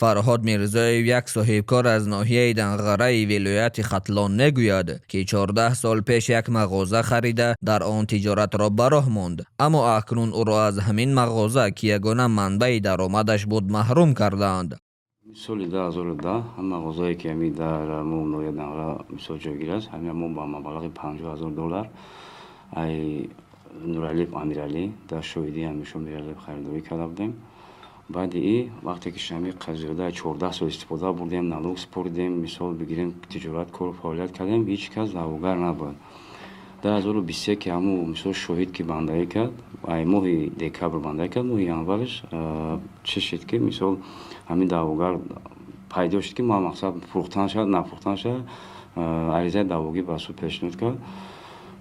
Фарҳод Мирзоев, як соҳибкор аз ноҳияи Данғараи вилояти Хатлон, мегӯяд, ки 14 сол пеш як мағоза харида, дар он тиҷоратро ба роҳ монд, аммо акнун ӯро аз ҳамин мағоза, ки ягона манбаи даромадаш буд, маҳрум кардаанд. Соли 2010 ҳам мағозае, ки ҳами дар мо ноҳияи Данғара, мисол, ҷойгир аст, ҳамин мо ба маблағи 50 000 доллар ай Нуралиев Амиралӣ дар шоҳидии Амиршо Миралиев харидорӣ карда будем. Баъди и вақте ки ҳами зиёда 14 сол истифода бурдем, налог супоридем, мисол бигирем, тиҷорат, кору фаъолият кардем, ҳеҷ кас даъвогар набуд. 2023 ки ҳамун, мисол, шоҳид ки бандагӣ кард, ай моҳи декабр бандагӣ кард, моҳи январш чӣ шид, ки, мисол, ҳамин даъвогар пайдо шуд, ки ма мақсад фурӯхтан шавад, нафурӯхтан шавад, аризаи даъвогӣ ба суд пешниҳод кард.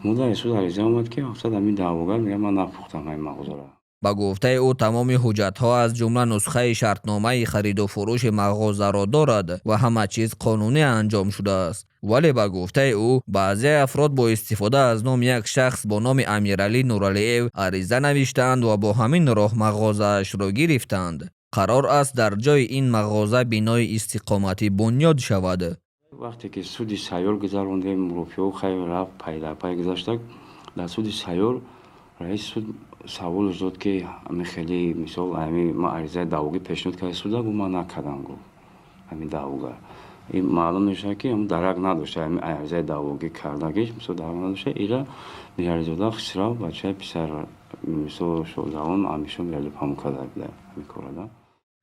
Мо дар суд ариза омад, ки мақсад ҳамин даъвогар мегӯяд: «Ман нафурӯхтам ҳамин мағозаро». Ба гуфтаи ӯ, тамоми ҳуҷҷатҳо, аз ҷумла нусхаи шартномаи хариду фурӯши мағозаро дорад ва ҳама чиз қонунӣ анҷом шудааст. Вале, ба гуфтаи ӯ, баъзе афрод бо истифода аз номи як шахс бо номи Амиралӣ Нуралиев ариза навиштаанд ва бо ҳамин роҳ мағозаашро гирифтанд. Қарор аст, дар ҷои ин мағоза бинои истиқоматӣ бунёд шавад. Вақте ки суди сайёр гузарондем, мурофиаҳо хайр рафт, пайдарпай гузашта, дар суди сайёр раиси суд саволш дод, ки ҳами хеле, мисол, ҳами ман аризаи даъвогӣ пешниҳод карда суда, гуфт: «Ман накардам», гуфт ҳамин даъвогар. Ин маълум мешавад, ки дарак надошта ҳами аризаи даъвогӣ кардагиш, мисол, дарак надошта. Ира Мирализода Хусрав, бачаи писар, мисол, шодравон Амиршо Миралиев ҳамон карда буда ҳамин корро да.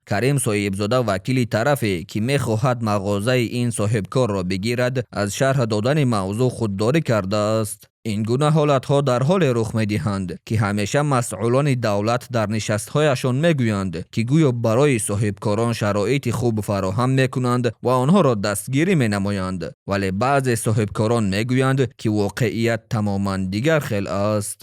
Карим Соҳибзода, вакили тарафе, ки мехоҳад мағозаи ин соҳибкорро бигирад, аз шарҳ додани мавзӯъ худдорӣ кардааст. Ин гуна ҳолатҳо дар ҳоле рух медиҳанд, ки ҳамеша масъулони давлат дар нишастҳояшон мегӯянд, ки гӯё барои соҳибкорон шароити хуб фароҳам мекунанд ва онҳоро дастгирӣ менамоянд, вале баъзе соҳибкорон мегӯянд, ки воқеият тамоман дигар хел аст.